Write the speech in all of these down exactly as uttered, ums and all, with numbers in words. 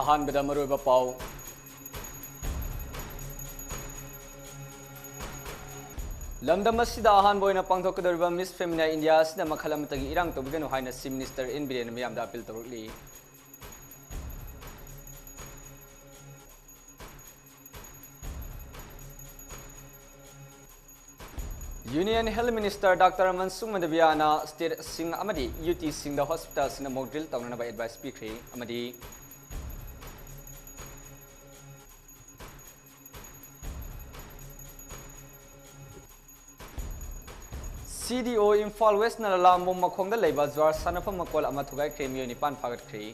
ꯑꯍꯥꯟꯕꯗ ꯃꯔꯨꯑꯣꯏꯕ ꯄꯥꯎ꯫ ꯂꯝꯗꯝ ꯑꯁꯤꯗ ꯑꯍꯥꯟꯕ ꯑꯣꯏꯅ ꯄꯥꯡꯊꯣꯛꯀꯗꯧꯔꯤꯕ Miss Femina India ꯑꯁꯤꯗ ꯃꯈꯜ ꯑꯃꯠꯇꯒꯤ ꯏꯔꯥꯡ ꯇꯧꯕꯤꯒꯅꯨ ꯍꯥꯏꯅ Chief Minister ꯑꯦꯟ ꯕꯤꯔꯦꯟꯅ ꯃꯤꯌꯥꯝꯗ appeal ꯇꯧꯔꯛꯂꯤ꯫ Union Health Minister Doctor Mansukh Mandaviyaꯅ stateꯁꯤꯡ ꯑꯃꯗꯤ UTꯁꯤꯡꯗ hospitalꯁꯤꯡꯗ mock drill ꯇꯧꯅꯅꯕ advice ꯄꯤꯈ꯭ꯔꯦ꯫ ꯑꯃꯗꯤ CDO ꯏꯝꯐꯥꯜ Westꯅ ꯂꯂꯥꯝꯕꯨꯡ ꯃꯈꯣꯡꯗ ꯂꯩꯕ ꯖ꯭ꯋꯥꯔ ꯁꯥꯟꯅꯐꯝ ꯃꯀꯣꯜ ꯑꯃ ꯊꯨꯒꯥꯏꯈ꯭ꯔꯦ, ꯃꯤꯑꯣꯏ ꯅꯤꯄꯥꯟ ꯐꯥꯒꯠꯈ꯭ꯔꯦ꯫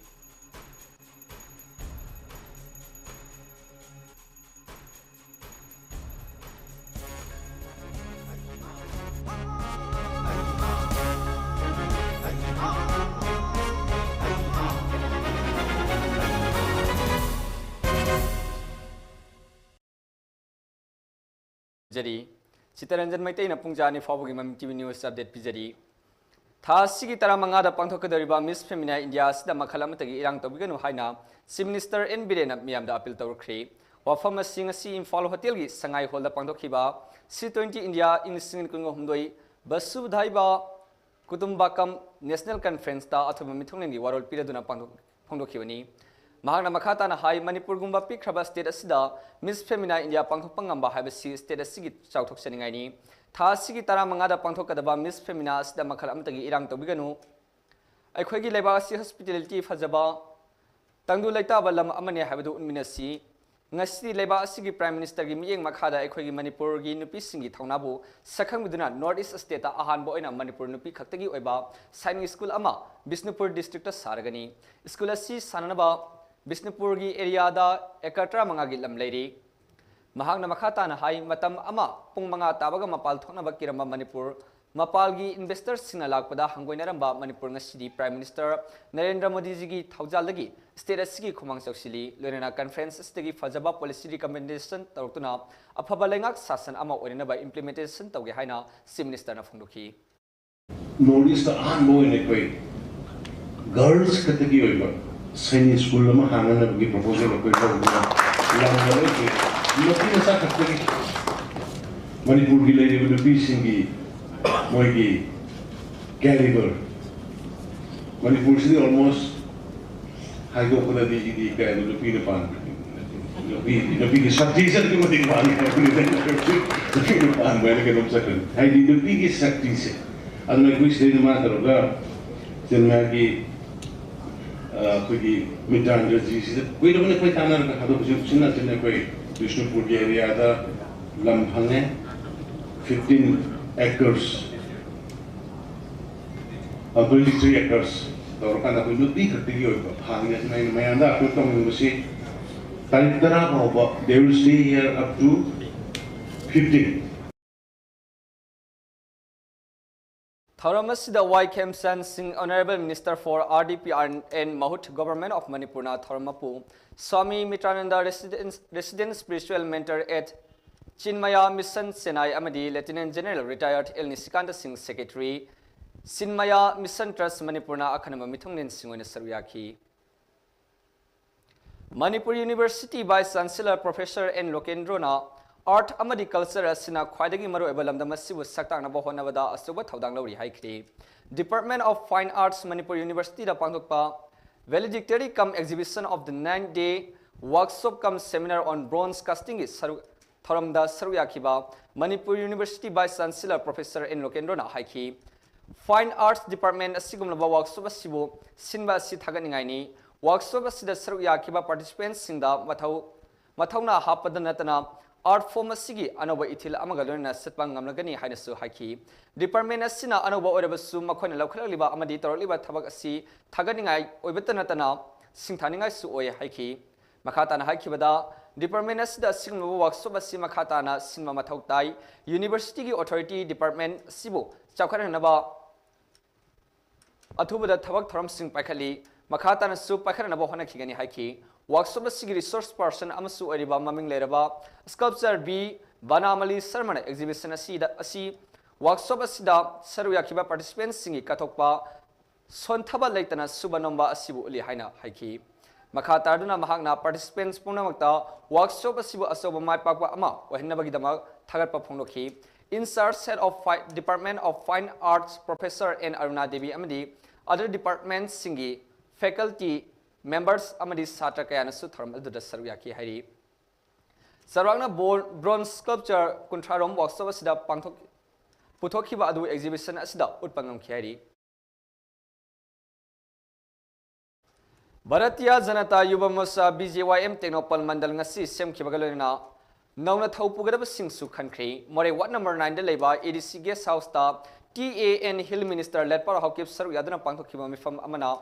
ꯄꯤꯖꯔꯤ꯫ ꯆꯤꯇꯔꯟꯖꯟ ꯃꯩꯇꯩꯅ ꯄꯨꯡ ꯑꯅꯤ ꯐꯥꯎꯕꯒꯤ ꯃꯃꯤ TV news update ꯄꯤꯖꯔꯤ꯫ ꯊꯥ ꯑꯁꯤꯒꯤ ꯇꯔꯥꯃꯉꯥꯗ ꯄꯥꯡꯊꯣꯛꯀꯗꯧꯔꯤꯕ Miss Femina India ꯑꯁꯤꯗ ꯃꯈꯜ ꯑꯃꯠꯇꯒꯤ ꯏꯔꯥꯡ ꯇꯧꯕꯤꯒꯅꯨ ꯍꯥꯏꯅ Chief Minister ꯑꯦꯟ ꯕꯤꯔꯦꯟꯅ ꯃꯤꯌꯥꯝꯗ appeal ꯇꯧꯔꯛꯈ꯭ꯔꯦ꯫ ꯋꯥꯐꯝ ꯑꯁꯤ ꯉꯁꯤ ꯏꯝꯐꯥꯜ ꯍꯣꯇꯦꯜꯒꯤ ꯁꯉꯥꯏ ꯍꯣꯜꯗ ꯄꯥꯡꯊꯣꯛꯈꯤꯕ C twenty India ꯏꯪ ꯂꯤꯁꯤꯡ ꯑꯅꯤ ꯀꯨꯟꯍꯨꯝꯗꯣꯏ ꯕꯁꯨꯙꯥꯏꯕ ꯀꯨꯇꯨꯝꯕꯥꯀꯝ National Conferenceꯇ ꯑꯊꯨꯕ ꯃꯤꯊꯨꯡꯂꯦꯟꯒꯤ ꯋꯥꯔꯣꯜ ꯄꯤꯔꯗꯨꯅ ꯄꯥꯡꯊꯣꯛ-, ꯐꯣꯡꯗꯣꯛꯈꯤꯕꯅꯤ꯫ ꯃꯍꯥꯛꯅ ꯃꯈꯥ ꯇꯥꯅ ꯍꯥꯏ, ꯃꯅꯤꯄꯨꯔꯒꯨꯝꯕ ꯄꯤꯛꯈ꯭ꯔꯕ state ꯑꯁꯤꯗ Miss Femina India ꯄꯥꯡꯊꯣꯛꯄ ꯉꯝꯕ ꯍꯥꯏꯕꯁꯤ state ꯑꯁꯤꯒꯤ ꯆꯥꯎꯊꯣꯛꯆꯅꯤꯡꯉꯥꯏꯅꯤ꯫ ꯊꯥ ꯑꯁꯤꯒꯤ ꯇꯔꯥꯃꯉꯥꯗ ꯄꯥꯡꯊꯣꯛꯀꯗꯕ Miss Femina ꯑꯁꯤꯗ ꯃꯈꯜ ꯑꯃꯠꯇꯒꯤ ꯏꯔꯥꯡ ꯇꯧꯕꯤꯒꯅꯨ꯫ ꯑꯩꯈꯣꯏꯒꯤ ꯂꯩꯕꯥꯛ ꯑꯁꯤ hospitality ꯐꯖꯕ, ꯇꯪꯗꯨ ꯂꯩꯇꯥꯕ ꯂꯝ ꯑꯃꯅꯤ ꯍꯥꯏꯕꯗꯨ ꯎꯠꯃꯤꯟꯅꯁꯤ꯫ ꯉꯁꯤꯗꯤ ꯂꯩꯕꯥꯛ ꯑꯁꯤꯒꯤ Prime Ministerꯒꯤ ꯃꯤꯠꯌꯦꯡ ꯃꯈꯥꯗ ꯑꯩꯈꯣꯏꯒꯤ ꯃꯅꯤꯄꯨꯔꯒꯤ ꯅꯨꯄꯤꯁꯤꯡꯒꯤ ꯊꯧꯅꯥꯕꯨ ꯁꯛꯈꯪꯕꯤꯗꯨꯅ North East stateꯇ ꯑꯍꯥꯟꯕ ꯑꯣꯏꯅ ꯃꯅꯤꯄꯨꯔ ꯅꯨꯄꯤ ꯈꯛꯇꯒꯤ ꯑꯣꯏꯕ ꯁꯥꯏꯅꯤꯛ school ꯑꯃ ꯕꯤꯁꯅꯨꯄꯨꯔ districtꯇ ꯁꯥꯔꯒꯅꯤ꯫ School ꯑꯁꯤ ꯁꯥꯅꯅꯕ ꯕꯤꯁꯅꯨꯄꯨꯔꯒꯤ areaꯗ acre ꯇꯔꯥꯃꯉꯥꯒꯤ ꯂꯝ ꯂꯩꯔꯤ꯫ ꯃꯍꯥꯛꯅ ꯃꯈꯥ ꯇꯥꯅ ꯍꯥꯏ, ꯃꯇꯝ ꯑꯃ ꯄꯨꯡ ꯃꯉꯥ ꯇꯥꯕꯒ ꯃꯄꯥꯜ ꯊꯣꯛꯅꯕ ꯀꯤꯔꯝꯕ ꯃꯅꯤꯄꯨꯔ ꯃꯄꯥꯜꯒꯤ investorꯁꯤꯡꯅ ꯂꯥꯛꯄꯗ ꯍꯪꯒꯣꯏꯅꯔꯝꯕ ꯃꯅꯤꯄꯨꯔ ꯉꯁꯤꯗꯤ Prime Minister ꯅꯔꯦꯟꯗ꯭ꯔ ꯃꯣꯗꯤꯖꯤꯒꯤ ꯊꯧꯖꯥꯜꯗꯒꯤ state ꯑꯁꯤꯒꯤ ꯈꯨꯃꯥꯡ ꯆꯥꯎꯁꯤꯜꯂꯤ꯫ ꯂꯣꯏꯅꯅ conference ꯑꯁꯤꯗꯒꯤ ꯐꯖꯕ policy recommendation ꯇꯧꯔꯛꯇꯨꯅ ꯑꯐꯕ ꯂꯩꯉꯥꯛ ꯁꯥꯁꯟ ꯑꯃ ꯑꯣꯏꯅꯅꯕ implementation ꯇꯧꯒꯦ ꯍꯥꯏꯅ Chief Ministerꯅ ꯐꯣꯡꯗꯣꯛꯈꯤ꯫ North Eastꯇ ꯑꯍꯥꯟꯕ ꯑꯣꯏꯅ ꯑꯩꯈꯣꯏ girls ꯈꯛꯇꯒꯤ ꯑꯣꯏꯕ ꯁꯩꯅꯤ ꯁ꯭ꯀꯨꯜ ꯑꯃ ꯍꯥꯡꯅꯅꯕꯒꯤ ꯄ꯭ꯔꯣꯄꯣꯖꯦꯜ ꯑꯩꯈꯣꯏ ꯇꯧꯗꯨꯅ ꯂꯝꯗ ꯂꯣꯏ ꯄꯤ꯫ ꯅꯨꯄꯤ ꯃꯆꯥ ꯈꯛꯇꯒꯤ, ꯃꯅꯤꯄꯨꯔꯒꯤ ꯂꯩꯔꯤꯕ ꯅꯨꯄꯤꯁꯤꯡꯒꯤ ꯃꯣꯏꯒꯤ ꯀꯦꯂꯤꯕꯔ, ꯃꯅꯤꯄꯨꯔꯁꯤꯗꯤ ꯑꯣꯜꯃꯣꯁ ꯍꯥꯏꯗꯣꯛꯄꯗꯗꯤ ꯏꯗꯤ ꯀꯩ ꯍꯥꯏꯅꯤ, ꯅꯨꯄꯤꯅ ꯄꯥꯟꯕ, ꯅꯨꯄꯤ, ꯅꯨꯄꯤꯒꯤ ꯁꯛꯇꯤꯁꯦ ꯑꯗꯨꯛꯀꯤ ꯃꯇꯤꯛ ꯋꯥꯡꯉꯤ ꯍꯥꯏꯕꯅꯤꯗ꯫ ꯅꯨꯄꯤꯅ ꯄꯥꯟꯕ ꯍꯥꯏꯅ ꯀꯩꯅꯣꯝ ꯆꯠꯈ꯭ꯔꯅꯤ, ꯍꯥꯏꯗꯤ ꯅꯨꯄꯤꯒꯤ ꯁꯛꯇꯤꯁꯦ꯫ ꯑꯗꯨꯅ ꯑꯩꯈꯣꯏ ꯁꯤꯗꯩꯗ ꯃꯥ ꯇꯧꯔꯒ ꯆꯦꯟꯅꯥꯏꯒꯤ, ꯑ, ꯑꯩꯈꯣꯏꯒꯤ ꯃꯤꯇ꯭ꯔꯥꯟꯗꯖꯤꯁꯤꯗ ꯀꯨꯏꯔꯕꯅꯤ ꯑꯩꯈꯣꯏ ꯇꯥꯟꯅꯔꯒ꯫ ꯑꯗꯣ ꯍꯧꯖꯤꯛ ꯎꯆꯤꯟ ꯅꯥꯆꯤꯟꯅ ꯑꯩꯈꯣꯏ ꯕꯤꯁꯅꯨꯄꯨꯔꯒꯤ ꯑꯦꯔꯤꯌꯥꯗ ꯂꯝ ꯐꯪꯉꯦ, fifteen acres. Twenty three acres ꯇꯧꯔꯀꯥꯟꯗ ꯑꯩꯈꯣꯏ ꯅꯨꯄꯤ ꯈꯛꯇꯒꯤ ꯑꯣꯏꯕ ꯐꯥꯔꯝꯅꯦ꯫ ꯑꯗꯨꯅ ꯑꯩꯅ ꯃꯌꯥꯝꯗ ꯑꯄꯤꯜ ꯇꯧꯅꯤꯡꯕꯁꯤ, ꯇꯥꯔꯤꯛ ꯇꯔꯥ ꯐꯥꯎꯕ, they will stay here up to fifteen. ꯊꯧꯔꯝ ꯑꯁꯤꯗ ꯋꯥꯏ ꯈꯦꯝꯆꯟ ꯁꯤꯡ, Honourable Minister for R D P and Mahut, Government of Manipur ꯅ ꯊꯧꯔꯝ ꯃꯄꯨ, swami ꯃꯤꯇ꯭ꯔꯥꯅꯟꯗ Resident, Resident Spiritual Mentor at Chinmaya Mission, Chennai ꯑꯃꯗꯤ Lieutenant General Retired ꯑꯦꯜ ꯅꯤꯁꯤꯀꯥꯟꯇ ꯁꯤꯡ, Secretary, Chinmaya Mission Trust ꯃꯅꯤꯄꯨꯔꯅ ꯑꯈꯟꯅꯕ ꯃꯤꯊꯨꯡꯂꯦꯟꯁꯤꯡ ꯑꯣꯏꯅ ꯁꯔꯨꯛ ꯌꯥꯈꯤ꯫ Manipur university vice chancellor professor N ꯂꯣꯀꯦꯟꯗ꯭ꯔꯣꯅ ꯑꯥꯔꯠ ꯑꯃꯗꯤ ꯀꯜꯆꯔ ꯑꯁꯤꯅ ꯈ꯭ꯋꯥꯏꯗꯒꯤ ꯃꯔꯨꯑꯣꯏꯕ ꯂꯝꯗꯝ ꯑꯁꯤꯕꯨ ꯁꯛ ꯇꯥꯛꯅꯕ ꯍꯣꯠꯅꯕꯗ ꯑꯆꯧꯕ ꯊꯧꯗꯥꯡ ꯂꯧꯔꯤ ꯍꯥꯏꯈꯤ꯫ Department of Fine Arts Manipur ꯌꯨꯅꯤꯚꯔꯁꯤꯇꯤꯗ ꯄꯥꯡꯊꯣꯛꯄ Valedictory cum Exhibition of the Nine Day Workshop cum Seminar on Bronze Casting ꯒꯤ ꯁꯔꯨꯛ, ꯊꯧꯔꯝꯗ ꯁꯔꯨꯛ ꯌꯥꯈꯤꯕ Manipur university vice chancellor professor N ꯂꯣꯀꯦꯟꯗ꯭ꯔꯣꯅ ꯍꯥꯏꯈꯤ, Fine Arts Department ꯑꯁꯤꯒꯨꯝꯂꯕ ꯋꯥꯔꯛꯁꯣꯞ ꯑꯁꯤꯕꯨ ꯁꯤꯟꯕ ꯑꯁꯤ ꯊꯥꯒꯠꯅꯤꯡꯉꯥꯏꯅꯤ꯫ ꯋꯥꯔꯛꯁꯣꯞ ꯑꯁꯤꯗ ꯁꯔꯨꯛ ꯌꯥꯈꯤꯕ ꯄꯥꯔꯇꯤꯁꯤꯄꯦꯟꯁꯤꯡꯗ ꯃꯊꯧ, ꯃꯊꯧꯅꯥ ꯍꯥꯞꯄꯗ ꯅꯠꯇꯅ ꯑꯥꯔꯠ ꯐꯣꯔꯝ ꯑꯁꯤꯒꯤ ꯑꯅꯧꯕ ꯏꯊꯤꯜ ꯑꯃꯒ ꯂꯣꯏꯅꯅ ꯆꯠꯄ ꯉꯝꯂꯒꯅꯤ ꯍꯥꯏꯅꯁꯨ ꯍꯥꯏꯈꯤ꯫ ꯗꯤꯄꯥꯔꯠꯃꯦꯟ ꯑꯁꯤꯅ ꯑꯅꯧꯕ ꯑꯣꯏꯔꯕꯁꯨ ꯃꯈꯣꯏꯅ ꯂꯧꯈꯠꯂꯛꯂꯤꯕ ꯑꯃꯗꯤ ꯇꯧꯔꯛꯂꯤꯕ ꯊꯕꯛ ꯑꯁꯤ ꯊꯥꯒꯠꯅꯤꯡꯉꯥꯏ ꯑꯣꯏꯕꯇ ꯅꯠꯇꯅ ꯁꯤꯡꯊꯥꯅꯤꯡꯉꯥꯏꯁꯨ ꯑꯣꯏ ꯍꯥꯏꯈꯤ꯫ ꯃꯈꯥ ꯇꯥꯅ ꯍꯥꯏꯈꯤꯕꯗ, ꯗꯤꯄꯥꯔꯠꯃꯦꯟ ꯑꯁꯤꯗ ꯑꯁꯤꯒꯨꯝꯂꯕ ꯋꯥꯔꯛꯁꯣꯞ ꯑꯁꯤ ꯃꯈꯥ ꯇꯥꯅ ꯁꯤꯟꯕ ꯃꯊꯧ ꯇꯥꯏ꯫ ꯌꯨꯅꯤꯚꯔꯁꯤꯇꯤꯒꯤ ꯑꯣꯊꯣꯔꯤꯇꯤ ꯗꯤꯄꯥꯔꯠꯃꯦꯟ ꯑꯁꯤꯕꯨ ꯆꯥꯎꯈꯠꯍꯟꯅꯕ ꯑꯊꯨꯕꯗ ꯊꯕꯛ ꯊꯧꯔꯝꯁꯤꯡ ꯄꯥꯏꯈꯠꯂꯤ, ꯃꯈꯥ ꯇꯥꯅꯁꯨ ꯄꯥꯏꯈꯠꯅꯕ ꯍꯣꯠꯅꯈꯤꯒꯅꯤ ꯍꯥꯏꯈꯤ꯫ ꯋꯥꯔꯛꯁꯣꯞ ꯑꯁꯤꯒꯤ ꯔꯤꯁꯣꯔꯁ ꯄꯥꯔꯁꯟ ꯑꯃꯁꯨ ꯑꯣꯏꯔꯤꯕ ꯃꯃꯤꯡ ꯂꯩꯔꯕ ꯁ꯭ꯀꯜꯞꯆꯔ ꯕꯤ ꯕꯅꯥꯃꯂꯤ ꯁꯔꯃꯅ ꯑꯦꯛꯖꯤꯕꯤꯁꯟ ꯑꯁꯤꯗ, ꯑꯁꯤ ꯋꯥꯔꯛꯁꯣꯞ ꯑꯁꯤꯗ ꯁꯔꯨꯛ ꯌꯥꯈꯤꯕ ꯄꯥꯔꯇꯤꯁꯤꯄꯦꯟꯁꯤꯡꯒꯤ ꯀꯠꯊꯣꯛꯄ ꯁꯣꯟꯊꯕ ꯂꯩꯇꯅ ꯁꯨꯕ ꯅꯣꯝꯕ ꯑꯁꯤꯕꯨ ꯎꯠꯂꯤ ꯍꯥꯏꯅ ꯍꯥꯏꯈꯤ꯫ ꯃꯈꯥ ꯇꯥꯗꯨꯅ ꯃꯍꯥꯛꯅ participants ꯄꯨꯝꯅꯃꯛꯇ workshop ꯑꯁꯤꯕꯨ ꯑꯆꯧꯕ ꯃꯥꯏ ꯄꯥꯛꯄ ꯑꯃ ꯑꯣꯏꯍꯟꯅꯕꯒꯤꯗꯃꯛ ꯊꯥꯒꯠꯄ ꯐꯣꯡꯗꯣꯛꯈꯤ꯫ In charge head of Fi-, Department of Fine Arts Professor N Aruna Devi ꯑꯃꯗꯤ other departmentꯁꯤꯡꯒꯤ faculty members ꯑꯃꯗꯤ ꯁꯥꯇ꯭ꯔ ꯀꯌꯥꯅꯁꯨ ꯊꯧꯔꯝ ꯑꯗꯨꯗ ꯁꯔꯨꯛ ꯌꯥꯈꯤ ꯍꯥꯏꯔꯤ꯫ ꯆꯥꯎꯔꯥꯛꯅ ꯕꯣ-, bronze sculpture ꯀꯨꯟꯊ꯭ꯔꯥ ꯔꯣꯝ workshop ꯑꯁꯤꯗ ꯄꯥꯡꯊꯣꯛ-, ꯄꯨꯊꯣꯛꯈꯤꯕ ꯑꯗꯨ exhibition ꯑꯁꯤꯗ ꯎꯠꯄ ꯉꯝꯈꯤ ꯍꯥꯏꯔꯤ꯫ Bharatiya Janata Yuva Morcha, B J Y M, Tengnoupal ꯃꯟꯗꯜ ꯉꯁꯤ ꯁꯦꯝꯈꯤꯕꯒ ꯂꯣꯏꯅꯅ ꯅꯧꯅ ꯊꯧ ꯄꯨꯒꯗꯕꯁꯤꯡꯁꯨ ꯈꯟꯈ꯭ꯔꯦ꯫ ꯃꯣꯔꯦ ward number nine ꯗ ꯂꯩꯕ A D C guest house ꯇ T A N Hill Minister ꯂꯦꯠꯄꯥꯎ Haokip ꯁꯔꯨꯛ ꯌꯥꯗꯨꯅ ꯄꯥꯡꯊꯣꯛꯈꯤꯕ ꯃꯤꯐꯝ ꯑꯃꯅ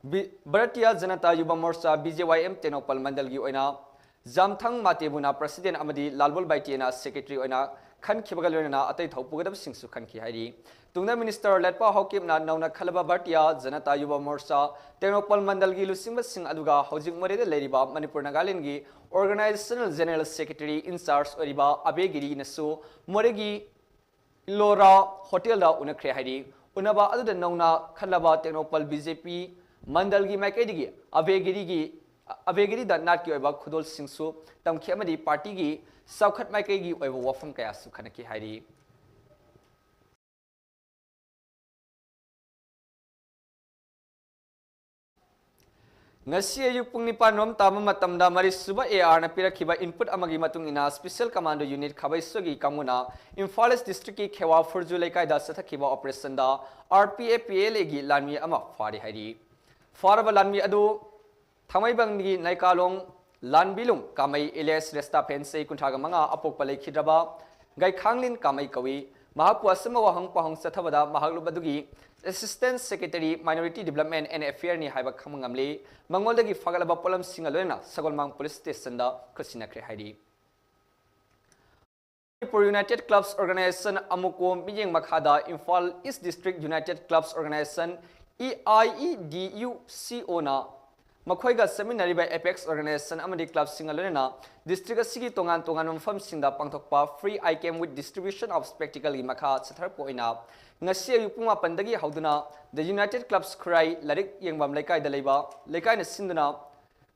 ꯚꯤ-, Bharatiya Janata Yuva Morcha, B J Y M, Tengnoupal ꯃꯟꯗꯜꯒꯤ ꯑꯣꯏꯅ ꯖꯥꯝꯊꯪ ꯃꯥꯇꯦꯕꯨꯅ president ꯑꯃꯗꯤ ꯂꯥꯜꯕꯣꯜ ꯕꯥꯏꯇꯦꯅ secretary ꯑꯣꯏꯅ ꯈꯟꯈꯤꯕꯒ ꯂꯣꯏꯅꯅ ꯑꯇꯩ ꯊꯧ ꯄꯨꯒꯗꯕꯁꯤꯡꯁꯨ ꯈꯟꯈꯤ ꯍꯥꯏꯔꯤ꯫ ꯇꯨꯡꯗ Minister ꯂꯦꯠꯄꯥꯎ ꯍꯥꯎꯀꯤꯞꯅ ꯅꯧꯅ ꯈꯜꯂꯕ ꯚꯥꯔꯇꯤꯌꯥ ꯖꯅꯇꯥ ꯌꯨꯕ ꯃꯣꯔꯆꯥ ꯇꯦꯡꯅꯧꯄꯜ ꯃꯟꯗꯜꯒꯤ ꯂꯨꯆꯤꯡꯕꯁꯤꯡ ꯑꯗꯨꯒ ꯍꯧꯖꯤꯛ ꯃꯣꯔꯦꯗ ꯂꯩꯔꯤꯕ Manipur ꯅꯥꯒꯥꯂꯦꯟꯒꯤ organizational general secretary in charge ꯑꯣꯏꯔꯤꯕ ꯑꯕꯦ ꯒꯤꯔꯤꯅꯁꯨ ꯃꯣꯔꯦꯒꯤ ꯏꯂꯣꯔꯥ ꯍꯣꯇꯦꯜꯗ ꯎꯅꯈ꯭ꯔꯦ ꯍꯥꯏꯔꯤ꯫ ꯎꯅꯕ ꯑꯗꯨꯗ ꯅꯧꯅ ꯈꯜꯂꯕ ꯇꯦꯡꯅꯧꯄꯜ B J P ꯃꯟꯗꯜꯒꯤ ꯃꯥꯏꯀꯩꯗꯒꯤ ꯑꯕꯦ ꯒꯤꯔꯤꯒꯤ, ꯑꯕꯦ ꯒꯤꯔꯤꯗ ꯅꯥꯠꯀꯤ ꯑꯣꯏꯕ ꯈꯨꯗꯣꯜꯁꯤꯡꯁꯨ ꯇꯝꯈꯤ ꯑꯃꯗꯤ party ꯒꯤ ꯆꯥꯎꯈꯠ ꯃꯥꯏꯀꯩꯒꯤ ꯑꯣꯏꯕ ꯋꯥꯐꯝ ꯀꯌꯥꯁꯨ ꯈꯟꯅꯈꯤ ꯍꯥꯏꯔꯤ꯫ ꯉꯁꯤ ꯑꯌꯨꯛ ꯄꯨꯡ ꯅꯤꯄꯥꯟ ꯔꯣꯝ ꯇꯥꯕ ꯃꯇꯝꯗ ꯃꯔꯤꯁꯨꯕ A R ꯅ ꯄꯤꯔꯛꯈꯤꯕ input ꯑꯃꯒꯤ ꯃꯇꯨꯡ ꯏꯟꯅ Special Commando Unit ꯈꯥꯕꯩꯁꯣꯏꯒꯤ ꯀꯥꯡꯕꯨꯅ ꯏꯝꯐꯥꯜ East District ꯀꯤ ꯈꯦꯋꯥ ꯐꯨꯔꯖꯨ ꯂꯩꯀꯥꯏꯗ ꯆꯠꯊꯈꯤꯕ operation the R P F P L A ꯒꯤ ꯂꯥꯟꯃꯤ ꯑꯃ ꯐꯥꯔꯤ ꯍꯥꯏꯔꯤ꯫ ꯐꯥꯔꯕ ꯂꯥꯟꯃꯤ ꯑꯗꯨ ꯊꯥꯡꯃꯩꯕꯟꯒꯤ ꯅꯥꯏꯀꯥꯂꯣꯡ ꯂꯥꯟꯕꯤꯂꯨꯡ ꯀꯥꯃꯩ alias ꯔꯦꯁꯇꯥ ꯐꯦꯟꯁꯩ ꯀꯨꯟꯊ꯭ꯔꯥꯒ ꯃꯉꯥ ꯑꯄꯣꯛꯄ ꯂꯩꯈꯤꯗ꯭ꯔꯕ ꯒꯩꯈꯥꯡꯂꯤꯟ ꯀꯥꯃꯩ ꯀꯧꯏ꯫ ꯃꯍꯥꯛꯄꯨ ꯑꯆꯨꯝꯕ ꯋꯥꯍꯪ ꯄꯥꯎꯍꯪ ꯆꯠꯊꯕꯗ ꯃꯍꯥꯛ ꯂꯨꯞ ꯑꯗꯨꯒꯤ Assistant Secretary Minority Development and Affair ꯅꯤ ꯍꯥꯏꯕ ꯈꯪꯕ ꯉꯝꯂꯤ꯫ ꯃꯉꯣꯟꯗꯒꯤ ꯐꯥꯒꯠꯂꯕ ꯄꯣꯠꯂꯝꯁꯤꯡꯒ ꯂꯣꯏꯅꯅ ꯁꯒꯣꯜꯃꯥꯡ Police Station ꯗ ꯈꯨꯠꯁꯤꯟꯅꯈ꯭ꯔꯦ ꯍꯥꯏꯔꯤ꯫ ꯃꯅꯤꯄꯨꯔ United Clubs Organization ꯑꯃꯨꯀꯣ ꯃꯤꯠꯌꯦꯡ ꯃꯈꯥꯗ Imphal East District United Clubs Organization, E I E D U C O ꯅ ꯃꯈꯣꯏꯒ ꯆꯠꯃꯤꯟꯅꯔꯤꯕ ꯑꯦꯄꯦꯛꯁ ꯑꯣꯔꯒꯅꯥꯏꯖꯦꯁꯟ ꯑꯃꯗꯤ ꯀ꯭ꯂꯕꯁꯤꯡꯒ ꯂꯣꯏꯅꯅ ꯗꯤꯁꯇ꯭ꯔꯤꯛ ꯑꯁꯤꯒꯤ ꯇꯣꯉꯥꯟ ꯇꯣꯉꯥꯟꯕ ꯃꯐꯝꯁꯤꯡꯗ ꯄꯥꯡꯊꯣꯛꯄ Free Eye Camp with Distribution of Spectacleꯒꯤ ꯃꯈꯥ ꯆꯠꯊꯔꯛꯄ ꯑꯣꯏꯅ ꯉꯁꯤ ꯑꯌꯨꯛ ꯄꯨꯡ ꯃꯥꯄꯟꯗꯒꯤ ꯍꯧꯗꯨꯅ The United Clubs ꯈꯨꯔꯥꯏ ꯂꯥꯏꯔꯤꯛ ꯌꯦꯡꯐꯝ ꯂꯩꯀꯥꯏꯗ ꯂꯩꯕ ꯂꯩꯀꯥꯏꯅ ꯁꯤꯟꯗꯨꯅ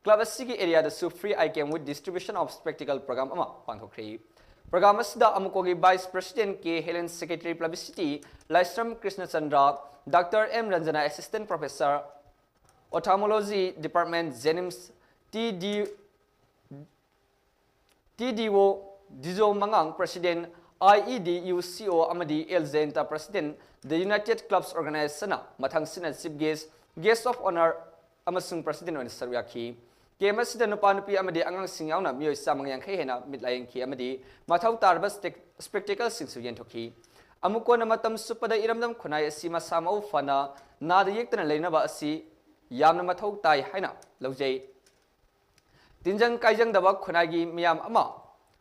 ꯀ꯭ꯂꯕ ꯑꯁꯤꯒꯤ ꯑꯦꯔꯤꯌꯥꯗꯁꯨ Free Eye Camp with Distribution of Spectacle program ꯑꯃ ꯄꯥꯡꯊꯣꯛꯈ꯭ꯔꯤ꯫ Program ꯑꯁꯤꯗ ꯑꯃꯨꯀꯣꯒꯤ Vice President K Helen, Secretary Publicity Laishram Krishnachandra, Doctor M Ranjana, Assistant Professor Ophthalmology Department, JNIMS, T D, T D O Dijo ꯃꯉꯥꯡ, President, I E D U C O ꯑꯃꯗꯤ L Jayanta, President, The United Clubs Organizationꯅ ꯃꯊꯪꯁꯤꯠꯅ Chief Guest, Guest of Honour ꯑꯃꯁꯨꯡ President ꯑꯣꯏꯅ ꯁꯔꯨꯛ ꯌꯥꯈꯤ꯫ ꯀꯦꯝ ꯑꯁꯤꯗ ꯅꯨꯄꯥ, ꯅꯨꯄꯤ ꯑꯃꯗꯤ ꯑꯉꯥꯡꯁꯤꯡ ꯌꯥꯎꯅ ꯃꯤꯑꯣꯏ ꯆꯥꯝꯃꯒ ꯌꯥꯡꯈꯩ ꯍꯦꯟꯅ ꯃꯤꯠ ꯂꯥꯌꯦꯡꯈꯤ ꯑꯃꯗꯤ ꯃꯊꯧ ꯇꯥꯔꯕ ꯁ꯭ꯇꯦꯛ-, spectacleꯁꯤꯡꯁꯨ ꯌꯦꯟꯊꯣꯛꯈꯤ꯫ ꯑꯃꯨꯛ ꯀꯣꯟꯅ ꯃꯇꯝ ꯆꯨꯞꯄꯗ ꯏꯔꯝꯗꯝ ꯈꯨꯟꯅꯥꯏ ꯑꯁꯤ ꯃꯁꯥ ꯃꯎ ꯐꯅ ꯅꯥꯗ ꯌꯦꯛꯇꯅ ꯂꯩꯅꯕ ꯑꯁꯤ ꯌꯥꯝꯅ ꯃꯊꯧ ꯇꯥꯏ ꯍꯥꯏꯅ ꯂꯧꯖꯩ꯫ ꯇꯤꯟꯖꯪ ꯀꯥꯏꯖꯪꯗꯕ ꯈꯨꯟꯅꯥꯏꯒꯤ ꯃꯤꯌꯥꯝ ꯑꯃ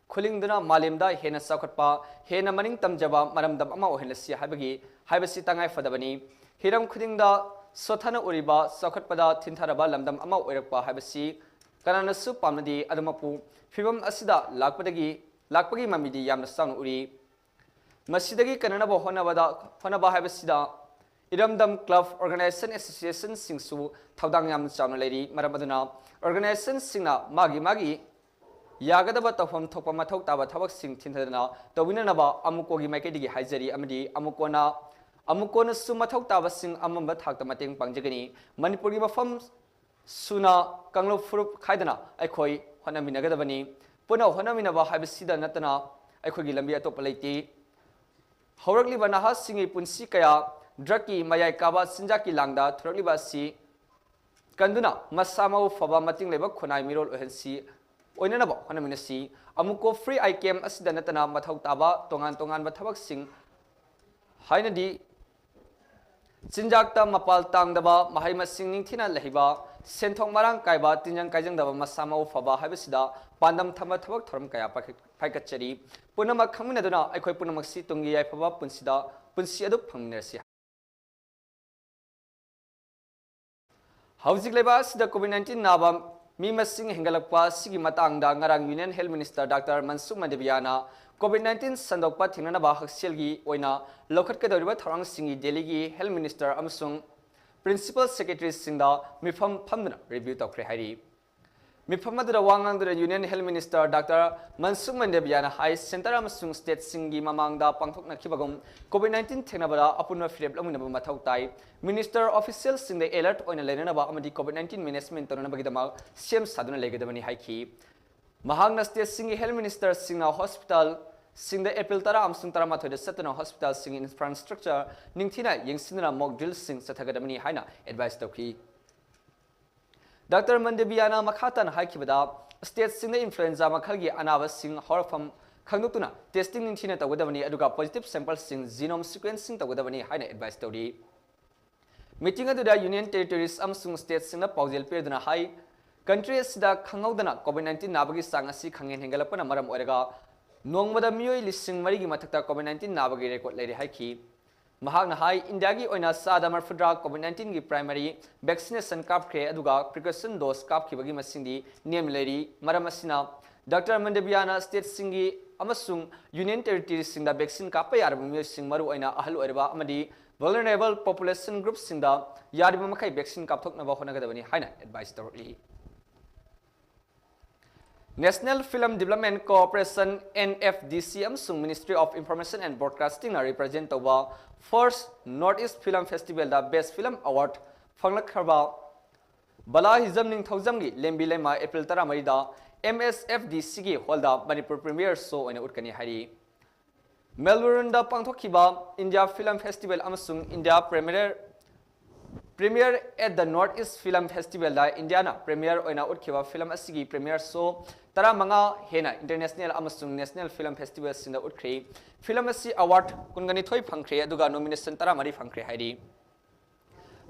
ꯈꯨꯜꯂꯤꯡꯗꯨꯅ ꯃꯥꯂꯦꯝꯗ ꯍꯦꯟꯅ ꯆꯥꯎꯈꯠꯄ, ꯍꯦꯟꯅ ꯃꯅꯤꯡ ꯇꯝꯖꯕ ꯃꯔꯝꯗꯝ ꯑꯃ ꯑꯣꯏꯍꯜꯂꯁꯤ ꯍꯥꯏꯕꯒꯤ, ꯍꯥꯏꯕꯁꯤ ꯇꯉꯥꯏ ꯐꯗꯕꯅꯤ꯫ ꯍꯤꯔꯝ ꯈꯨꯗꯤꯡꯗ ꯁꯣꯠꯊꯅ ꯎꯔꯤꯕ, ꯆꯥꯎꯈꯠꯄꯗ ꯊꯤꯟꯊꯔꯕ ꯂꯝꯗꯝ ꯑꯃ ꯑꯣꯏꯔꯛꯄ ꯍꯥꯏꯕꯁꯤ ꯀꯅꯥꯅꯁꯨ ꯄꯥꯝꯅꯗꯦ꯫ ꯑꯗꯨꯃꯛꯄꯨ ꯐꯤꯕꯝ ꯑꯁꯤꯗ ꯂꯥꯛꯄꯗꯒꯤ, ꯂꯥꯛꯄꯒꯤ ꯃꯃꯤꯗꯤ ꯌꯥꯝꯅ ꯆꯥꯎꯅ ꯎꯔꯤ꯫ ꯃꯁꯤꯗꯒꯤ ꯀꯟꯅꯅꯕ ꯍꯣꯠꯅꯕꯗ, ꯍꯣꯠꯅꯕ ꯍꯥꯏꯕꯁꯤꯗ ꯏꯔꯝꯗꯝ club, organisation, associationꯁꯤꯡꯁꯨ ꯊꯧꯗꯥꯡ ꯌꯥꯝꯅ ꯆꯥꯎꯅ ꯂꯩꯔꯤ꯫ ꯃꯔꯝ ꯑꯗꯨꯅ organizationꯁꯤꯡꯅ ꯃꯥꯒꯤ ꯃꯥꯒꯤ ꯌꯥꯒꯗꯕ ꯇꯧꯐꯝ ꯊꯣꯛꯄ ꯃꯊꯧ ꯇꯥꯕ ꯊꯕꯛꯁꯤꯡ ꯊꯤꯟꯊꯗꯅ ꯇꯧꯕꯤꯅꯅꯕ ꯑꯃꯨꯛꯀꯣꯒꯤ ꯃꯥꯏꯀꯩꯗꯒꯤ ꯍꯥꯏꯖꯔꯤ ꯑꯃꯗꯤ ꯑꯃꯨꯛꯀꯣꯅ, ꯑꯃꯨꯛꯀꯣꯅꯁꯨ ꯃꯊꯧ ꯇꯥꯕꯁꯤꯡ ꯑꯃꯝꯕ ꯊꯥꯛꯇ ꯃꯇꯦꯡ ꯄꯥꯡꯖꯒꯅꯤ꯫ ꯃꯅꯤꯄꯨꯔꯒꯤ ꯃꯐꯝ ꯁꯨꯅ ꯀꯥꯡꯂꯨꯞ ꯐꯨꯔꯨꯞ ꯈꯥꯏꯗꯅ ꯑꯩꯈꯣꯏ ꯍꯣꯠꯅꯃꯤꯟꯅꯒꯗꯕꯅꯤ꯫ ꯄꯨꯟꯅ ꯍꯣꯠꯅꯃꯤꯟꯅꯕ ꯍꯥꯏꯕꯁꯤꯗ ꯅꯠꯇꯅ ꯑꯩꯈꯣꯏꯒꯤ ꯂꯝꯕꯤ ꯑꯇꯣꯞꯄ ꯂꯩꯇꯦ꯫ ꯍꯧꯔꯛꯂꯤꯕ ꯅꯍꯥꯁꯤꯡꯒꯤ ꯄꯨꯟꯁꯤ ꯀꯌꯥ drugꯀꯤ ꯃꯌꯥꯏ ꯀꯥꯕ ꯆꯤꯟꯖꯥꯛꯀꯤ ꯂꯥꯡꯗ ꯊꯨꯔꯛꯂꯤꯕ ꯑꯁꯤ ꯀꯟꯗꯨꯅ ꯃꯁꯥ ꯃꯎ ꯐꯕ ꯃꯇꯤꯡ ꯂꯩꯕ ꯈꯨꯟꯅꯥꯏ ꯃꯤꯔꯣꯜ ꯑꯣꯏꯍꯟꯁꯤ, ꯑꯣꯏꯅꯅꯕ ꯍꯣꯠꯅꯃꯤꯟꯅꯁꯤ꯫ ꯑꯃꯨꯛꯀꯣ Free Eye Camp ꯑꯁꯤꯗ ꯅꯠꯇꯅ ꯃꯊꯧ ꯇꯥꯕ ꯇꯣꯉꯥꯟ ꯇꯣꯉꯥꯟꯕ ꯊꯕꯛꯁꯤꯡ ꯍꯥꯏꯅꯗꯤ ꯆꯤꯟꯖꯥꯛꯇ ꯃꯄꯥꯜ ꯇꯥꯡꯗꯕ, ꯃꯍꯩ ꯃꯁꯤꯡ ꯅꯤꯡꯊꯤꯅ ꯂꯩꯕ, ꯁꯦꯟꯊꯣꯛ ꯃꯔꯥꯡ ꯀꯥꯏꯕ, ꯇꯤꯟꯖꯪ ꯀꯥꯏꯖꯪꯗꯕ, ꯃꯁꯥ ꯃꯎ ꯐꯕ ꯍꯥꯏꯕꯁꯤꯗ ꯄꯥꯟꯗꯝ ꯊꯝꯕ ꯊꯕꯛ ꯊꯧꯔꯝ ꯀꯌꯥ ꯄꯥꯏꯈꯠ-, ꯄꯥꯏꯈꯠꯆꯔꯤ꯫ ꯄꯨꯝꯅꯃꯛ ꯈꯪꯃꯤꯟꯅꯗꯨꯅ ꯑꯩꯈꯣꯏ ꯄꯨꯝꯅꯃꯛꯁꯤ ꯇꯨꯡꯒꯤ ꯌꯥꯏꯐꯕ ꯄꯨꯟꯁꯤꯗ, ꯄꯨꯟꯁꯤ ꯑꯗꯨ ꯐꯪꯃꯤꯟꯅꯔꯁꯤ꯫ ꯍꯧꯖꯤꯛ ꯂꯩꯕꯥꯛ ꯑꯁꯤꯗ COVID nineteen ꯅꯥꯕ ꯃꯤ ꯃꯁꯤꯡ ꯍꯦꯟꯒꯠꯂꯛꯄ ꯑꯁꯤꯒꯤ ꯃꯇꯥꯡꯗ ꯉꯔꯥꯡ Union Health Minister Doctor Mansukh Mandaviya ꯅ COVID nineteen ꯁꯟꯗꯣꯛꯄ ꯊꯤꯡꯅꯅꯕ ꯍꯛꯁꯦꯜꯒꯤ ꯑꯣꯏꯅ ꯂꯧꯈꯠꯀꯗꯧꯔꯤꯕ ꯊꯧꯔꯥꯡꯁꯤꯡꯒꯤ ꯗꯦꯜꯂꯤꯒꯤ Health Minister ꯑꯃꯁꯨꯡ Principal Secretary ꯁꯤꯡꯗ ꯃꯤꯐꯝ ꯐꯝꯗꯨꯅ review ꯇꯧꯈ꯭ꯔꯦ ꯍꯥꯏꯔꯤ꯫ ꯃꯤꯐꯝ ꯑꯗꯨꯗ ꯋꯥ ꯉꯥꯡꯗꯨꯅ Union Health Minister Doctor Mansukh Mandaviya ꯅ ꯍꯥꯏ, centre ꯑꯃꯁꯨꯡ state ꯁꯤꯡꯒꯤ ꯃꯃꯥꯡꯗ ꯄꯥꯡꯊꯣꯛꯅꯈꯤꯕꯒꯨꯝ COVID nineteen ꯊꯦꯡꯅꯕꯗ ꯑꯄꯨꯟꯕ ꯐꯤꯔꯦꯞ ꯂꯧꯃꯤꯟꯅꯕ ꯃꯊꯧ ꯇꯥꯏ꯫ Minister official ꯁꯤꯡꯗ alert ꯑꯣꯏꯅ ꯂꯩꯅꯅꯕ ꯑꯃꯗꯤ COVID nineteen management ꯇꯧꯅꯅꯕꯒꯤꯗꯃꯛ ꯁꯦꯝ ꯁꯥꯗꯨꯅ ꯂꯩꯒꯗꯕꯅꯤ ꯍꯥꯏꯈꯤ꯫ ꯃꯍꯥꯛꯅ state ꯁꯤꯡꯒꯤ Health Minister ꯁꯤꯡꯅ hospital ꯁꯤꯡꯗ April ꯇꯔꯥ ꯑꯃꯁꯨꯡ ꯇꯔꯥꯃꯥꯊꯣꯏꯗ ꯆꯠꯇꯨꯅ hospital ꯁꯤꯡꯒꯤ infrastructure ꯅꯤꯡꯊꯤꯅ ꯌꯦꯡꯁꯤꯟꯗꯨꯅ mock drill ꯁꯤꯡ ꯆꯠꯊꯒꯗꯕꯅꯤ ꯍꯥꯏꯅ advice ꯇꯧꯈꯤ꯫ Doctor Mandaviya ꯅ ꯃꯈꯥ ꯇꯥꯅ ꯍꯥꯏꯈꯤꯕꯗ, state ꯁꯤꯡꯗ influenza ꯃꯈꯜꯒꯤ ꯑꯅꯥꯕꯁꯤꯡ ꯍꯧꯔꯛꯐꯝ ꯈꯪꯗꯣꯛꯇꯨꯅ testing ꯅꯤꯡꯊꯤꯅ ꯇꯧꯒꯗꯕꯅꯤ, ꯑꯗꯨꯒ positive sample ꯁꯤꯡ genome sequencing ꯇꯧꯒꯗꯕꯅꯤ ꯍꯥꯏꯅ advice ꯇꯧꯔꯤ꯫ Meeting ꯑꯗꯨꯗ Union Territories ꯑꯃꯁꯨꯡ state ꯁꯤꯡꯅ ꯄꯥꯎꯖꯦꯜ ꯄꯤꯔꯗꯨꯅ ꯍꯥꯏ, country ꯑꯁꯤꯗ ꯈꯪꯍꯧꯗꯅ COVID nineteen ꯅꯥꯕꯒꯤ ꯆꯥꯡ ꯑꯁꯤ ꯈꯪꯍꯦꯟ ꯍꯦꯟꯒꯠꯂꯛꯄꯅ ꯃꯔꯝ ꯑꯣꯏꯔꯒ ꯅꯣꯡꯃꯗ ꯃꯤꯑꯣꯏ ꯂꯤꯁꯤꯡ ꯃꯔꯤꯒꯤ ꯃꯊꯛꯇ COVID nineteen ꯅꯥꯕꯒꯤ record ꯂꯩꯔꯦ ꯍꯥꯏꯈꯤ꯫ ꯃꯍꯥꯛꯅ ꯍꯥꯏ, ꯏꯟꯗꯤꯌꯥꯒꯤ ꯑꯣꯏꯅ ꯆꯥꯗ ꯃꯔꯐꯨꯇꯔꯥ COVID nineteen ꯒꯤ primary vaccination ꯀꯥꯞꯈ꯭ꯔꯦ, ꯑꯗꯨꯒ precaution dose ꯀꯥꯞꯈꯤꯕꯒꯤ ꯃꯁꯤꯡꯗꯤ ꯅꯦꯝꯅ ꯂꯩꯔꯤ꯫ ꯃꯔꯝ ꯑꯁꯤꯅ Doctor Mandaviya ꯅ state ꯁꯤꯡꯒꯤ ꯑꯃꯁꯨꯡ Union Territories ꯁꯤꯡꯗ vaccine ꯀꯥꯞꯄ ꯌꯥꯔꯕ ꯃꯤꯑꯣꯏꯁꯤꯡ, ꯃꯔꯨꯑꯣꯏꯅ ꯑꯍꯜ ꯑꯣꯏꯔꯕ ꯑꯃꯗꯤ vulnerable population group ꯁꯤꯡꯗ ꯌꯥꯔꯤꯕ ꯃꯈꯩ vaccine ꯀꯥꯞꯊꯣꯛꯅꯕ ꯍꯣꯠꯅꯒꯗꯕꯅꯤ ꯍꯥꯏꯅ advice ꯇꯧꯔꯛꯂꯤ꯫ National Film Development Corporation, N F D C, ꯑꯃꯁꯨꯡ Ministry of Information and Broadcasting ꯅ represent ꯇꯧꯕ First North East Film Festival ꯗ Best Film Award ꯐꯪꯂꯛꯈ꯭ꯔꯕ ꯕꯂꯥ ꯍꯤꯖꯝ ꯅꯤꯡꯊꯧꯖꯝꯒꯤ ꯂꯦꯝꯕꯤ ꯂꯩꯃ April ꯇꯔꯥꯃꯔꯤꯗ M S F D C ꯒꯤ hall ꯗ Manipur premiere show ꯑꯣꯏꯅ ꯎꯠꯀꯅꯤ ꯍꯥꯏꯔꯤ꯫ Melbourne ꯗ ꯄꯥꯡꯊꯣꯛꯈꯤꯕ India Film Festival ꯑꯃꯁꯨꯡ India Premiere, Premiere at the North East Film Festival the Indian premiere ꯑꯣꯏꯅ ꯎꯠꯈꯤꯕ film ꯑꯁꯤꯒꯤ premiere show ꯇꯔꯥꯃꯉꯥ ꯍꯦꯟꯅ international ꯑꯃꯁꯨꯡ national film festival ꯁꯤꯡꯗ ꯎꯠꯈ꯭ꯔꯦ꯫ Film ꯑꯁꯤ award ꯀꯨꯟꯒꯅꯤꯊꯣꯏ ꯐꯪꯈ꯭ꯔꯦ, ꯑꯗꯨꯒ nomination ꯇꯔꯥꯃꯔꯤ ꯐꯪꯈ꯭ꯔꯦ ꯍꯥꯏꯔꯤ꯫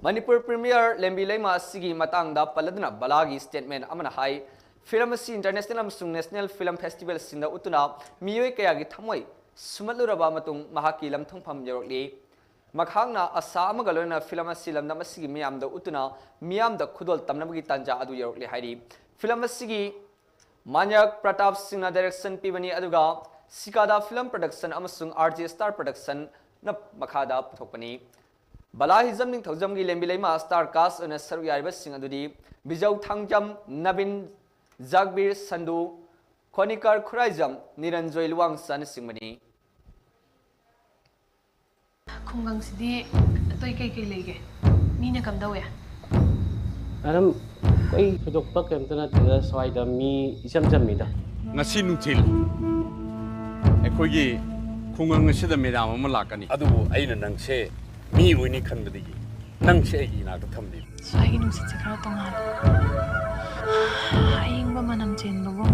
ꯃꯅꯤꯄꯨꯔ premiere ꯂꯦꯝꯕꯤ ꯂꯩꯃ ꯑꯁꯤꯒꯤ ꯃꯇꯥꯡꯗ ꯄꯜꯂꯗꯨꯅ ꯕꯂꯥꯒꯤ statement ꯑꯃꯅ ꯍꯥꯏ, film ꯑꯁꯤ international ꯑꯃꯁꯨꯡ national film festival ꯁꯤꯡꯗ ꯎꯠꯇꯨꯅ ꯃꯤꯑꯣꯏ ꯀꯌꯥꯒꯤ ꯊꯃꯣꯏ ꯁꯨꯝꯍꯠꯂꯨꯔꯕ ꯃꯇꯨꯡ ꯃꯍꯥꯛꯀꯤ ꯂꯝꯊꯨꯡꯐꯝ ꯌꯧꯔꯛꯂꯤ꯫ ꯃꯍꯥꯛꯅ ꯑꯁꯥ ꯑꯃꯒ ꯂꯣꯏꯅꯅ ꯐꯤꯂꯝ ꯑꯁꯤ ꯂꯝꯗꯝ ꯑꯁꯤꯒꯤ ꯃꯤꯌꯥꯝꯗ ꯎꯠꯇꯨꯅ ꯃꯤꯌꯥꯝꯗ ꯈꯨꯗꯣꯜ ꯇꯝꯅꯕꯒꯤ ꯇꯥꯟꯖꯥ ꯑꯗꯨ ꯌꯧꯔꯛꯂꯦ ꯍꯥꯏꯔꯤ꯫ ꯐꯤꯂꯝ ꯑꯁꯤꯒꯤ ꯃꯥꯅ꯭ꯌꯛ ꯄ꯭ꯔꯇꯥꯞ ꯁꯤꯡꯅ ꯗꯥꯏꯔꯦꯛꯁꯟ ꯄꯤꯕꯅꯤ, ꯑꯗꯨꯒ ꯁꯤꯀꯥꯗꯥ ꯐꯤꯂꯝ ꯄ꯭ꯔꯗꯛꯁꯟ ꯑꯃꯁꯨꯡ ꯑꯥꯔ ꯖꯦ ꯁ꯭ꯇꯥꯔ ꯄ꯭ꯔꯗꯛꯁꯟꯅ ꯃꯈꯥꯗ ꯄꯨꯊꯣꯛꯄꯅꯤ꯫ ꯕꯂꯥ ꯍꯤꯖꯝ ꯅꯤꯡꯊꯧꯖꯝꯒꯤ ꯂꯦꯝꯕꯤ ꯂꯩꯃ ꯁ꯭ꯇꯥꯔ ꯀꯥꯁ ꯑꯣꯏꯅ ꯁꯔꯨꯛ ꯌꯥꯔꯤꯕꯁꯤꯡ ꯑꯗꯨꯗꯤ ꯕꯤꯖꯧ ꯊꯥꯡꯖꯝ, ꯅꯕꯤꯟ ꯖꯥꯒꯕꯤꯔ ꯁꯟꯗꯨ, ꯈꯣꯅꯤꯀꯔ ꯈꯨꯔꯥꯏꯖꯝ, ꯅꯤꯔꯟꯖꯣꯏ ꯂꯨꯋꯥꯡꯁꯥꯅꯆꯤꯡꯕꯅꯤ꯫ ꯈꯨꯡꯒꯪꯁꯤꯗꯤ ꯑꯇꯩ ꯀꯩꯀꯩ ꯂꯩꯒꯦ? ꯃꯤꯅ ꯀꯝꯗꯧꯋꯦ? ꯃꯦꯗꯝ, ꯑꯩꯈꯣꯏ ꯊꯣꯏꯗꯣꯛꯄ ꯀꯩꯝꯇ ꯅꯠꯇꯦꯗ, ꯁ꯭ꯋꯥꯏꯗ ꯃꯤ ꯏꯆꯝ ꯆꯝꯃꯤꯗ꯫ ꯉꯁꯤ ꯅꯨꯡꯊꯤꯜ ꯑꯩꯈꯣꯏꯒꯤ ꯈꯨꯡꯒꯪ ꯑꯁꯤꯗ ꯃꯦꯗꯥꯝ ꯑꯃ ꯂꯥꯛꯀꯅꯤ꯫ ꯑꯗꯨꯕꯨ ꯑꯩꯅ ꯅꯪꯁꯦ ꯃꯤ ꯑꯣꯏꯅꯤ ꯈꯟꯕꯗꯒꯤ ꯅꯪꯁꯦ ꯑꯩꯒꯤ ꯏꯅꯥꯛꯇ ꯊꯝꯂꯤꯕ꯫ ꯁ꯭ꯋꯥꯏꯒꯤ ꯅꯨꯡꯁꯤꯠꯁꯦ ꯈꯔ ꯇꯣꯉꯥꯜꯂꯦ꯫ ꯑꯏꯪꯕ ꯃꯅꯝ ꯆꯦꯟꯕꯒꯨꯝ꯫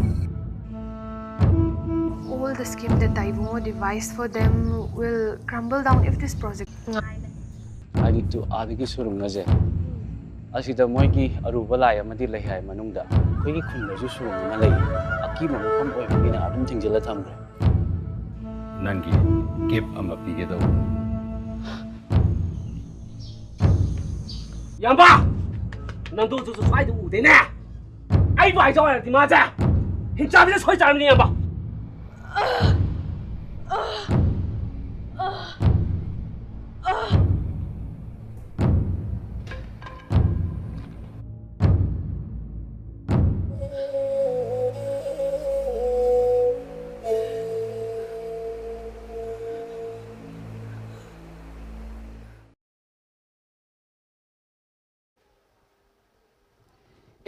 All the scheme that Daibungo devised for them will crumble down if this project. ꯍꯥꯏꯗꯤ ꯇꯨ ꯑꯥꯗꯒꯤ ꯁꯨꯔꯨꯡ ꯑꯁꯦ ꯑꯁꯤꯗ ꯃꯣꯏꯒꯤ ꯑꯔꯨꯕ ꯂꯥꯏ ꯑꯃꯗꯤ ꯂꯩ ꯍꯥꯏ ꯃꯅꯨꯡꯗ꯫ ꯑꯩꯈꯣꯏꯒꯤ ꯈꯨꯟꯗꯁꯨ ꯁꯨꯔꯨꯡ ꯑꯃ ꯂꯩ꯫ ꯑꯀꯤꯕ ꯃꯐꯝ ꯑꯣꯏꯕꯅꯤꯅ ꯑꯗꯨꯝ ꯊꯤꯡꯖꯤꯜꯂ ꯊꯝꯈ꯭ꯔꯦ꯫ ꯅꯪꯒꯤ ꯒꯤꯐ ꯑꯃ ꯄꯤꯒꯦ ꯇꯧꯕ꯫ ꯏꯌꯥꯝꯕ! ꯅꯟꯗꯨꯁꯨ ꯁ꯭ꯋꯥꯏꯗ ꯎꯗꯦꯅꯦ꯫ ꯑꯩꯕꯨ ꯍꯥꯏꯖꯧ ꯍꯥꯏꯔꯗꯤ ꯃꯥꯁꯦ ꯍꯤꯡꯆꯥꯕꯤꯗ ꯁꯣꯏ ꯆꯥꯔꯝꯅꯤ, ꯏꯌꯥꯝꯕ꯫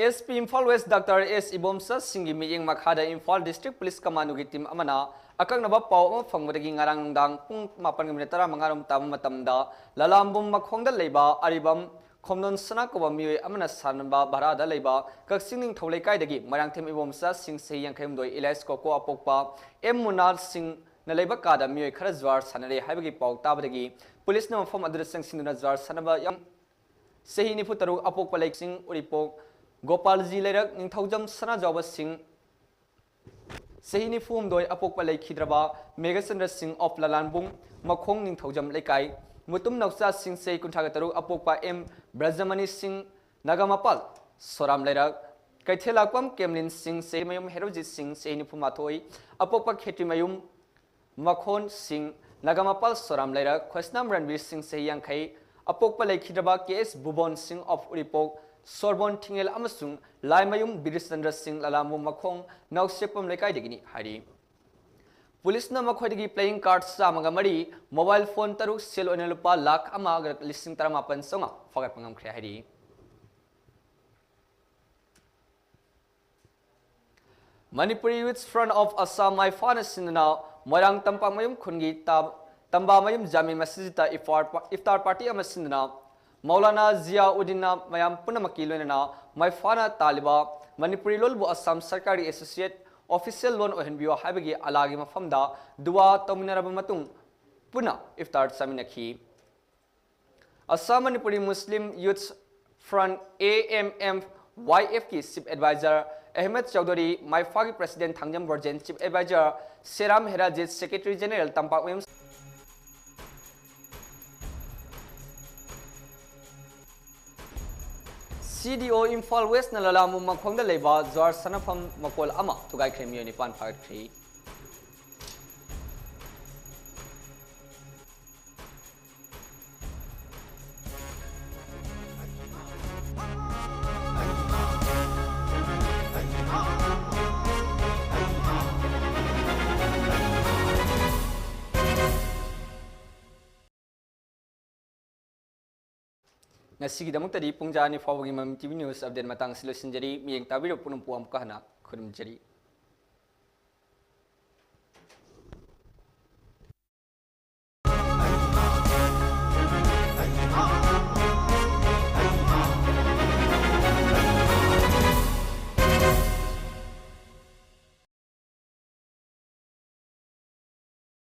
S P Imphal west doctor S Ibomcha ꯁꯤꯡꯒꯤ ꯃꯤꯠꯌꯦꯡ ꯃꯈꯥꯗ ꯏꯝꯐꯥꯜ ꯗꯤꯁꯇ꯭ꯔꯤꯛ ꯄꯨꯂꯤꯁ ꯀꯃꯥꯟꯗꯣꯒꯤ ꯇꯤꯝ ꯑꯃꯅ ꯑꯀꯛꯅꯕ ꯄꯥꯎ ꯑꯃ ꯐꯪꯕꯗꯒꯤ ꯉꯔꯥꯡ ꯅꯨꯡꯗꯥꯡ ꯄꯨꯡ ꯃꯥꯄꯟꯒ ꯃꯤꯅꯤꯠ ꯇꯔꯥꯃꯉꯥ ꯔꯣꯝ ꯇꯥꯕ ꯃꯇꯝꯗ ꯂꯂꯥꯝꯕꯨꯝ ꯃꯈꯣꯡꯗ ꯂꯩꯕ ꯑꯔꯤꯕꯝ ꯈꯣꯝꯗꯣꯟ ꯁꯅꯥ ꯀꯧꯕ ꯃꯤꯑꯣꯏ ꯑꯃꯅ ꯁꯥꯟꯅꯕ ꯚꯔꯥꯗ ꯂꯩꯕ ꯀꯛꯆꯤꯡ ꯅꯤꯡꯊꯧ ꯂꯩꯀꯥꯏꯗꯒꯤ ꯃꯣꯏꯔꯥꯡꯊꯦꯝ ꯏꯕꯣꯝꯆꯥ ꯁꯤꯡ ꯆꯍꯤ ꯌꯥꯡꯈꯩ ꯍꯨꯝꯗꯣꯏ, ꯏꯂꯥꯏꯁ ꯀꯣꯀꯣ ꯑꯄꯣꯛꯄ ꯑꯦꯝ ꯃꯨꯅꯥꯜ ꯁꯤꯡꯅ ꯂꯩꯕ ꯀꯥꯗ ꯃꯤꯑꯣꯏ ꯈꯔ ꯖꯨꯋꯥꯔ ꯁꯥꯟꯅꯔꯦ ꯍꯥꯏꯕꯒꯤ ꯄꯥꯎ ꯇꯥꯕꯗꯒꯤ ꯄꯨꯂꯤꯁꯅ ꯃꯐꯝ ꯑꯗꯨꯗ ꯆꯪꯁꯤꯟꯗꯨꯅ ꯖꯨꯋꯥꯔ ꯁꯥꯟꯅꯕ ꯌꯥꯝ ꯆꯍꯤ ꯅꯤꯐꯨ ꯇꯔꯨꯛ ꯑꯄꯣꯛꯄ ꯂꯩꯁꯤꯡ ꯎꯔꯤꯄꯣꯛ ꯒꯣꯄꯥꯜꯖꯤ ꯂꯩꯔꯛ ꯅꯤꯡꯊꯧꯖꯝ ꯁꯅꯥꯖꯥꯎꯕ ꯁꯤꯡ ꯆꯍꯤ ꯅꯤꯐꯨ ꯍꯨꯝꯗꯣꯏ ꯑꯄꯣꯛꯄ ꯂꯩꯈꯤꯗ꯭ꯔꯕ ꯃꯦꯘꯆꯟꯗ꯭ꯔ ꯁꯤꯡ ꯑꯣꯐ ꯂꯂꯥꯟꯕꯨꯡ ꯃꯈꯣꯡ ꯅꯤꯡꯊꯧꯖꯝ ꯂꯩꯀꯥꯏ ꯃꯨꯇꯨꯝ ꯅꯧꯆꯥ ꯁꯤꯡ, ꯆꯍꯤ ꯀꯨꯟꯊ꯭ꯔꯥꯒ ꯇꯔꯨꯛ, ꯑꯄꯣꯛꯄ ꯑꯦꯝ ꯕ꯭ꯔꯖꯃꯅꯤ ꯁꯤꯡ, ꯅꯥꯒꯥꯃꯄꯥꯜ, ꯁꯣꯔꯥꯝ ꯂꯩꯔꯛ꯫ ꯀꯩꯊꯦꯜꯂꯥꯛꯄꯝ ꯀꯦꯝꯂꯤꯟ ꯁꯤꯡ, ꯆꯍꯤ ꯃꯌꯨꯝ ꯍꯦꯔꯣꯖꯤꯠ ꯁꯤꯡ, ꯆꯍꯤ ꯅꯤꯐꯨ ꯃꯥꯊꯣꯏ, ꯑꯄꯣꯛꯄ ꯈꯦꯇ꯭ꯔꯤꯃꯌꯨꯝ ꯃꯈꯣꯟ ꯁꯤꯡ, ꯅꯥꯒꯥꯃꯄꯥꯜ, ꯁꯣꯔꯥꯝ ꯂꯩꯔꯛ꯫ ꯈꯣꯏꯁꯅꯥꯝ ꯔꯟꯕꯤꯔ ꯁꯤꯡ, ꯆꯍꯤ ꯌꯥꯡꯈꯩ, ꯑꯄꯣꯛꯄ ꯂꯩꯈꯤꯗ꯭ꯔꯕ ꯀꯦ ꯑꯦꯁ ꯕꯨꯕꯣꯟ ꯁꯤꯡ of ꯎꯔꯤꯄꯣꯛ, ꯁꯣꯔꯕꯣꯟ ꯊꯤꯡꯉꯦꯜ ꯑꯃꯁꯨꯡ ꯂꯥꯏꯃꯌꯨꯝ ꯕꯤꯔꯆꯟꯗ꯭ꯔ ꯁꯤꯡ, ꯂꯂꯥꯃꯨ ꯃꯈꯣꯡ, ꯅꯥꯎꯁꯦꯞꯄꯝ ꯂꯩꯀꯥꯏꯗꯒꯤꯅꯤ ꯍꯥꯏꯔꯤ꯫ ꯄꯨꯂꯤꯁꯅ ꯃꯈꯣꯏꯗꯒꯤ playing card ꯆꯥꯝꯃꯒ ꯃꯔꯤ, mobile phone ꯇꯔꯨꯛ, ꯁꯦꯜ ꯑꯣꯏꯅ ꯂꯨꯄꯥ ꯂꯥꯈ ꯑꯃꯒ ꯂꯤꯁꯤꯡ ꯇꯔꯥꯃꯥꯄꯟ ꯆꯥꯝꯃꯉꯥ ꯐꯥꯒꯠꯄ ꯉꯝꯈ꯭ꯔꯦ ꯍꯥꯏꯔꯤ꯫ Manipuri Youth Front of Assam ꯃꯥꯏꯐꯥꯅ ꯁꯤꯟꯗꯨꯅ ꯃꯣꯏꯔꯥꯡ ꯇꯝꯄꯥꯛꯃꯌꯨꯝ ꯈꯨꯟꯒꯤ ꯇ-, ꯇꯝꯕꯥꯃꯌꯨꯝ ꯖꯥꯃꯤ ꯃꯁꯖꯤꯗꯇ ꯏꯐꯥꯔ-, ꯏꯐꯇꯥꯔ party ꯑꯃ ꯁꯤꯟꯗꯨꯅ ꯃꯧꯂꯥꯅꯥ ꯖꯤꯌꯥꯎꯗꯤꯟꯅ ꯃꯌꯥꯝ ꯄꯨꯝꯅꯃꯛꯀꯤ ꯂꯣꯏꯅꯅ ꯃꯥꯏꯐꯥꯅ ꯇꯥꯜꯂꯤꯕ ꯃꯅꯤꯄꯨꯔꯤ ꯂꯣꯜꯕꯨ ꯑꯁꯥꯝ ꯁꯔꯀꯥꯔꯒꯤ associate official ꯂꯣꯟ ꯑꯣꯏꯍꯟꯕꯤꯌꯨ ꯍꯥꯏꯕꯒꯤ ꯑꯂꯥꯒꯤ ꯃꯐꯝꯗ ꯗꯨꯋꯥ ꯇꯧꯃꯤꯟꯅꯔꯕ ꯃꯇꯨꯡ ꯄꯨꯟꯅ ꯏꯐꯇꯥꯔ ꯆꯥꯃꯤꯟꯅꯈꯤ꯫ Assam Manipuri Muslim youth front, A M M Y ꯑꯦꯐꯀꯤ chief advisor ꯑꯍꯃꯦꯗ ꯆꯧꯙꯨꯔꯤ, ꯃꯥꯏꯐꯥꯒꯤ president Thangjam Brojen, chief advisor Seram Herajit, secretary general ꯇꯝꯄꯥꯛꯃꯌꯨꯝ꯫ ꯁꯤ ꯗꯤ ꯑꯣ ꯏꯝꯐꯥꯜ ꯋꯦꯁꯅ ꯂꯂꯥꯃꯨ ꯃꯈꯣꯡꯗ ꯂꯩꯕ ꯖ꯭ꯋꯥꯔ ꯁꯥꯟꯅꯐꯝ ꯃꯀꯣꯜ ꯑꯃ ꯊꯨꯒꯥꯏꯈ꯭ꯔꯦ, ꯃꯤꯑꯣꯏ ꯅꯤꯄꯥꯟ ꯐꯥꯒꯠꯈ꯭ꯔꯦ꯫ ꯉꯁꯤꯒꯤꯗꯃꯛꯇꯗꯤ ꯄꯨꯡ ꯖꯥ ꯑꯅꯤ ꯐꯥꯎꯕꯒꯤ ꯃꯃꯤ ꯇꯤ ꯚꯤ news update ꯃꯇꯥꯡ ꯑꯁꯤ ꯂꯣꯏꯁꯤꯟꯖꯔꯤ꯫ ꯃꯤꯠꯌꯦꯡ ꯇꯥꯕꯤꯔꯤꯕ ꯄꯨꯝꯅꯃꯛꯄꯨ ꯑꯃꯨꯛꯀ ꯍꯟꯅ ꯈꯨꯔꯨꯝꯖꯔꯤ꯫